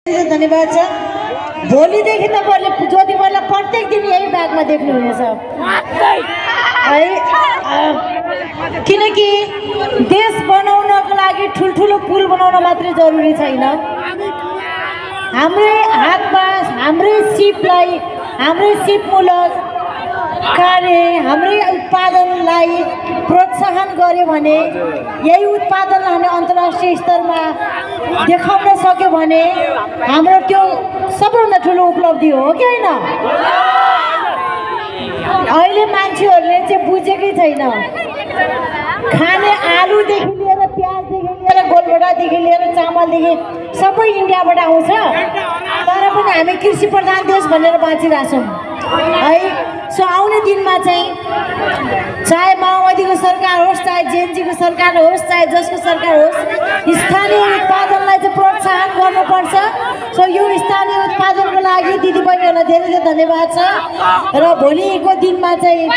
धन्यवाद छ। भोलिदेखि तपाईँहरूले ज्योतिमलाई प्रत्येक दिन यही ब्यागमा देख्नुहुनेछ है, किनकि देश बनाउनको लागि ठुल्ठुलो पुल बनाउन मात्रै जरुरी छैन। हाम्रै हातमा हाम्रै सिपमूलक कार्य हाम्रै उत्पादनलाई प्रोत्साहन गर्यो भने, यही उत्पादनलाई हामीले अन्तर्राष्ट्रिय स्तरमा देखाउन सक्यो भने हाम्रो त्यो सबैभन्दा ठुलो उपलब्धि हो कि होइन? अहिले मान्छेहरूले चाहिँ बुझेकै छैन। खाने आलुदेखि लिएर प्याजदेखि लिएर गोलभेडादेखि लिएर चामलदेखि सबै इन्डियाबाट आउँछ, तर पनि हामी कृषि प्रधान देश भनेर बाँचिरहेछौँ है। सो आउने दिनमा चाहिँ चाहे माओवादीको सरकार होस्, चाहे जेएनजीको सरकार होस्, चाहे जसको सरकार होस्, स्थानीय उत्पादनलाई चाहिँ प्रोत्साहन गर्नुपर्छ। सो यो स्थानीय उत्पादनको लागि दिदीबहिनीहरूलाई धेरै धेरै धन्यवाद छ। र भोलिको दिनमा चाहिँ